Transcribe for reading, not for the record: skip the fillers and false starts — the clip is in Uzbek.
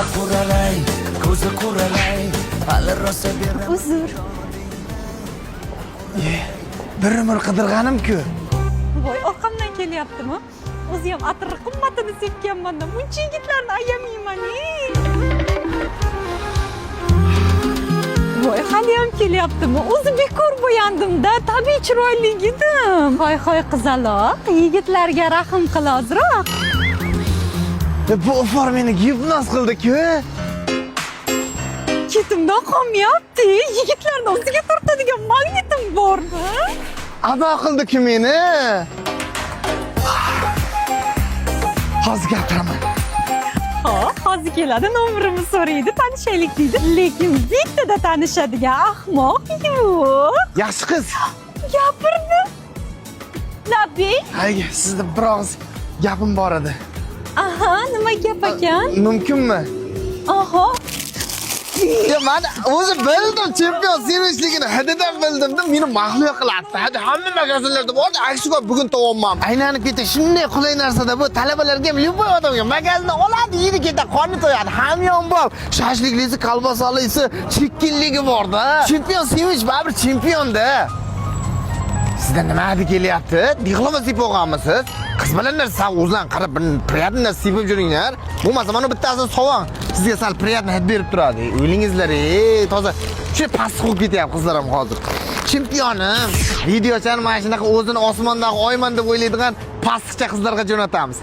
Quralay, ko'zi quralay, hali rosa beraman. Uzr. Bir umr qidirg'anim-ku. Voy, orqamdan kelyaptimi? O'zi ham atirni qimmatini sepganman-da. Muncha yigitlarni ayamayman. Ey. Voy, hali ham kelyaptimi? O'zi bekor bo'yandim-da, tabiiy chiroyli edim. Hoy, hoy qizaloq, yigitlarga rahm qil ozroq. Bu ifor meni gipnoz qildi-ku. Ketimdan qolmayapti. Yigitlarni o'ziga tortadigan magnitim bormi? Ado qildi-ku meni. Hozir gapiraman. Ha, hozir keladi, nomerimni so'raydi, tanishaylik deydi. Lekin bittada tanishadigan ahmoq yo'q. Yaxshi qiz. Gapirdi. Labbay. Hayga, sizda bir og'iz gapim bor edi. Aha, nima gap ekan? Mumkinmi? Oho. Ya man o'zi bildim chempion sevishligini hididan bildim-da, meni mahliyo qiladi. Hadi hamma magazinlarda bor, aksiga bugun tovonman. Aylanib ketdi, shunday qulay narsada bu talabalarga ham, любой odamga magazindan oladi, yeydi ketadi, qorni to'yadi. Hamyonbop, shashliklisi, kolbasalisi, chekkinligi bor-da. Chempion sevish baribir chempionda. Sizda nima hidi kelyapti? Diqloma sepib olganmisiz? Qiz bilanlar sal o'zlaring qarab bir приятный narsa sepib yuringlar. Bo'lmasa mana bittasini sovang. Sizga sal приятный hid berib turadi. O'ylangizlar, ey, toza. Shu past bo'lib ketyapti qizlar ham hozir. Chempionim. Videochani mana shunaqa o'zini osmondagi oyman deb o'ylaydigan pastcha qizlarga jo'natamiz.